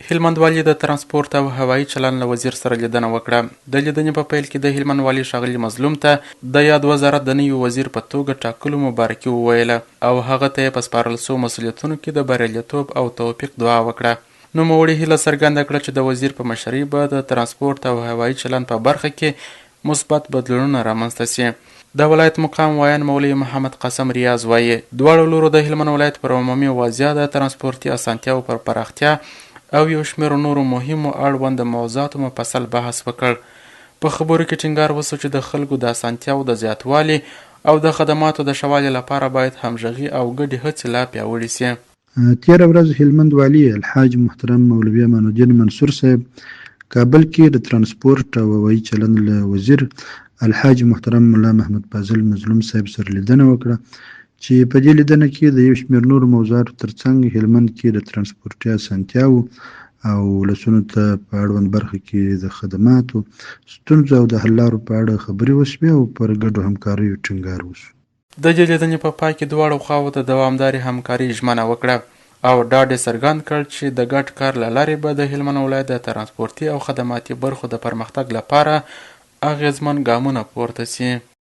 هلمند والي د ترانسپورت او هوایي چلند له وزیر سره لیدنه وکړه. د لیدنې په پیل کې د هلمند والي ښاغلي مظلوم ته د یاد وزارت د نوي وزیر په توګه ټاکلو مبارکي وویله او هغه ته یې په سپارل شوو مسؤلیتونو کې د بریالیتوب او توفیق دعا وکړه. نوموړي هیله څرګنده کړه چې د وزیر په مشرۍ به د ترانسپورت او هوایي چلند په برخه کې مثبت بدلونونه رامنځته شي. د ولایت مقام ویاند مولوي محمد قاسم ریاض وايي، دواړو لورو د هلمند ولایت پر عمومي وضعه، د ترانسپورتي اسانتیاوو پر پراختیا او یو شمېر نورو مهمو اړوند موضوعاتو مفصل بحث وکړ. په خبرو کې ټینګار وشو چې د خلکو د اسانتیاوو د زیاتوالي او د خدماتو د ښه والي لپاره باید همغږي او ګډې هڅې لا پیاوړې شي. تېره ورځ هلمند والي الحاج محترم مولوي امان الدین منصور صاحب کابل کې د ترانسپورت او هوایي چلند له وزیر الحاج محترم ملا محمد فاضل مظلوم صاحب سره لیدنه وکړه چې په دې لیدنه کې د یو شمېر نورو موضوعاتو ترڅنګ هلمند کې د ترانسپورتي اسانتیاوو او ولسونو ته په اړوند برخه کې د خدماتو، ستونزو او د حل لارو په اړه خبرې وشوې او پر ګډو همکاریو ټینګار وشو. د دې لیدنې په پای کې دواړو خواوو د دوامدارې همکارۍ ژمنه وکړه او ډاډ یې څرګند کړ چې د ګډ کار له لارې به د هلمند ولایت د ترانسپورتي او خدماتي برخو د پرمختګ لپاره اغېزمن ګامونه پورته شي.